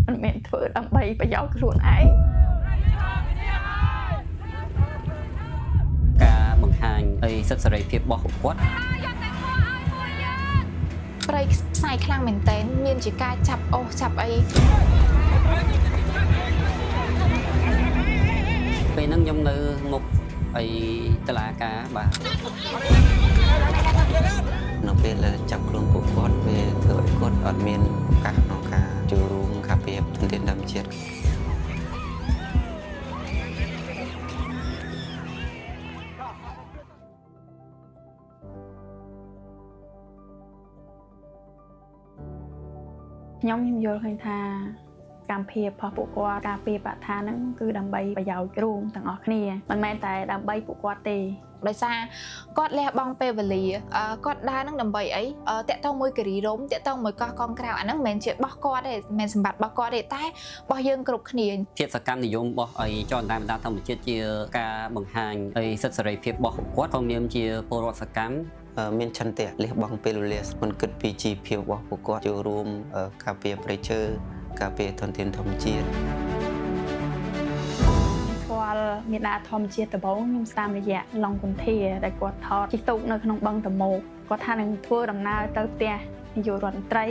មិនមែនធ្វើដើម្បីប្រយោជន៍ខ្លួនឯង ការបង្ហាញអីសិទ្ធិសេរីភាពរបស់គាត់ ព្រៃផ្សាយខ្លាំងមែនតើមានជាការចាប់អូសចាប់អី ពេលហ្នឹងខ្ញុំនៅមុខអីតឡាការបាទ នៅពេលដែលចាប់ខ្លួនពួកគាត់វាធ្វើឲ្យគាត់អត់មានឱកាសក្នុងការចូលរួមការពារធនធានធម្មជាតិ ខ្ញុំខ្ញុំយល់ឃើញថាកម្មភាពរបស់ពួកគាត់ការពារបរិស្ថានហ្នឹងគឺដើម្បីប្រយោជន៍រួមទាំងអស់គ្នាមិនមែនតែដើម្បីពួកគាត់ទេ ដោយសារគាត់លះបង់ពេលវេលាគាត់ដើរនឹងដើម្បីអីតាក់ទងមួយគិរីរំតាក់ទងមួយកោះកងក្រៅអាហ្នឹងមិនមែនជារបស់គាត់ទេមិនមែនសម្បត្តិរបស់គាត់ទេតែរបស់យើងគ្រប់គ្នា ភាពសកម្មនិយមរបស់អីចលនាបណ្ដាធម្មជាតិជាការបង្ហាញអីសិទ្ធិសេរីភាពរបស់គាត់ក្នុងនាមជាពលរដ្ឋសកម្ម មានឆន្ទៈលះបង់ពេលវេលាមិនគិតពីជីវភាពរបស់ពួកគាត់ចូលរួមការពារព្រៃឈើការពារធនធានធម្មជាតិ ស្គាល់មាតាធម្មជាតិដំបូងខ្ញុំតាមរយៈឡុងគុន្ធាដែលគាត់ថតជិះទូកនៅក្នុងបឹងតមោកគាត់ថានឹងធ្វើដំណើរទៅផ្ទះនាយករដ្ឋមន្ត្រី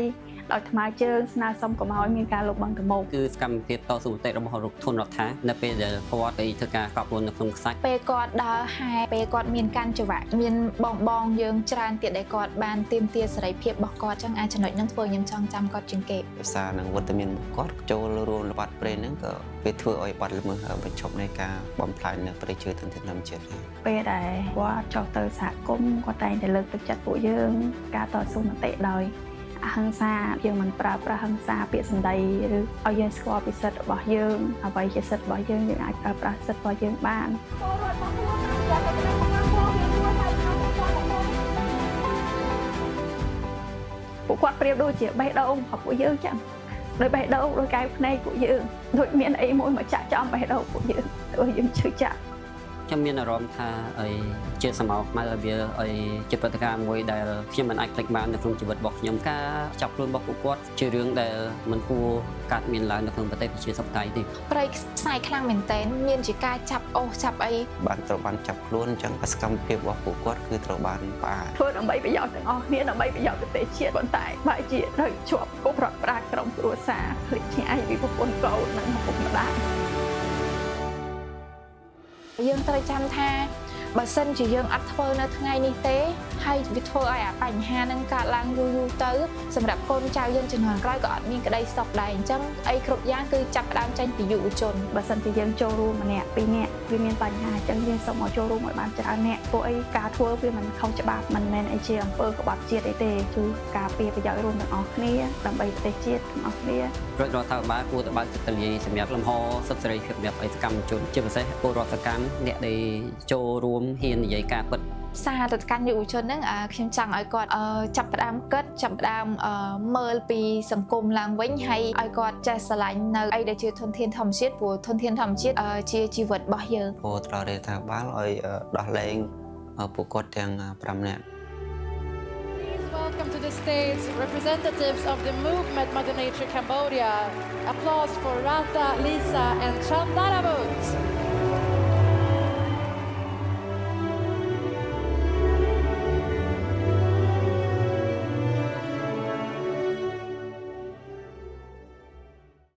ដោយថ្មើរជើងស្នើសុំកុំឲ្យមានការលុបបឹងតមោក គឺសកម្មភាពតស៊ូមតិរបស់លោកធនរដ្ឋានៅពេលដែលគាត់ទៅធ្វើការកប់ខ្លួននៅក្នុងខ្សាច់ ពេលគាត់ដើរហែពេលគាត់មានកាន់ចង្វាក់មានបងបងយើងច្រើនទៀតដែលគាត់បានទាមទារសេរីភាពរបស់គាត់ចឹងអាចចំណុចហ្នឹងធ្វើឲ្យខ្ញុំចង់ចាំគាត់ជាងគេ ដោយសារនឹងវត្តមានរបស់គាត់ចូលរួមល្បាតព្រៃហ្នឹងក៏វាធ្វើឲ្យបាត់ល្មើសបញ្ឈប់នៃការបំផ្លាញនៅព្រៃឈើធនធានធម្មជាតិដែរ ពេលដែលគាត់ចុះទៅសហគមន៍គាត់តែងតែលើកទឹកចិត្តពួកយើងការតស៊ូមតិដោយអហិង្សាយើងមិនប្រើប្រាស់ហិង្សាពាក្យសម្ដីឬឲ្យយើងស្គាល់ពីសិទ្ធិរបស់យើងអ្វីជាសិទ្ធិរបស់យើងយើងអាចប្រើប្រាស់សិទ្ធិរបស់យើងបាន ពួកគាត់ប្រៀបដូចជាបេះដូងរបស់ពួកយើងចឹងដោយបេះដូងដោយកែវភ្នែកពួកយើងដូចមានអីមួយមកចាក់ចំបេះដូងពួកយើងធ្វើឲ្យយើងឈឺចាប់ ខ្ញុំមានអារម្មណ៍ថាអីជាសមោខ្មៅឲ្យវាអីជាព្រឹត្តិការណ៍មួយដែលខ្ញុំមិនអាចភ្លេចបាននៅក្នុងជីវិតរបស់ខ្ញុំការចាប់ខ្លួនរបស់ពួកគាត់ជារឿងដែលមិនគួរកើតមានឡើងនៅក្នុងប្រទេសប្រជាធិបតេយ្យទេ ព្រៃផ្សាយខ្លាំងមែនតើមានជាការចាប់អូសចាប់អី បានត្រូវបានចាប់ខ្លួនអញ្ចឹងសកម្មភាពរបស់ពួកគាត់គឺត្រូវបានផ្អាក ធ្វើដើម្បីប្រយោជន៍ទាំងអស់គ្នាដើម្បីប្រយោជន៍ប្រទេសជាតិប៉ុន្តែបែរជាត្រូវជាប់គុករត់ប្រាក្រុមគ្រួសារភ្លេចឆ្ងាយពីប្រពន្ធកូននិងឪពុកម្ដាយ យើងត្រូវចាំថាបើសិនជាយើងអត់ធ្វើនៅថ្ងៃនេះទេហើយវាធ្វើឲ្យអាបញ្ហាហ្នឹងកើតឡើងយូរយូរទៅសម្រាប់កូនចៅយើងជំនាន់ក្រោយក៏អត់មានក្តីសុខដែរអញ្ចឹងអីគ្រប់យ៉ាងគឺចាប់ផ្ដើមចេញពីយុវជន បើសិនជាយើងចូលរួមម្នាក់ពីរនាក់វាមានបញ្ហាអញ្ចឹងយើងសូមឲ្យចូលរួមឲ្យបានច្រើនអ្នកពួកអីការធ្វើវាមិនខុសច្បាប់មិនមែនអីជាអំពើក្បត់ជាតិអីទេគឺការពារប្រយោជន៍រួមទាំងអស់គ្នាដើម្បីប្រទេសជាតិទាំងអស់គ្នា រដ្ឋរដ្ឋាភិបាលគួរតែបើកចិត្តទូលាយសម្រាប់លំហសិទ្ធិសេរីភាពសម្រាប់អីសកម្មជនជាពិសេសពលរដ្ឋសកម្មអ្នកដែលចូលរួមហ៊ាននិយាយការពិត សារទៅកាន់យុវជនហ្នឹងខ្ញុំចង់ឲ្យគាត់ចាប់ផ្ដើមគិតចាប់ផ្ដើមមើលពីសង្គមឡើងវិញហើយឲ្យគាត់ចេះស្រឡាញ់នៅអីដែលជាធនធានធម្មជាតិព្រោះធនធានធម្មជាតិជាជីវិតរបស់យើង ពោលដល់រដ្ឋាភិបាលឲ្យដោះលែងពួកគាត់ទាំង5នាក់ Please welcome to the stage representatives of the movement Mother Nature Cambodia. Applause for Rata, Lisa, and Chandaravuth.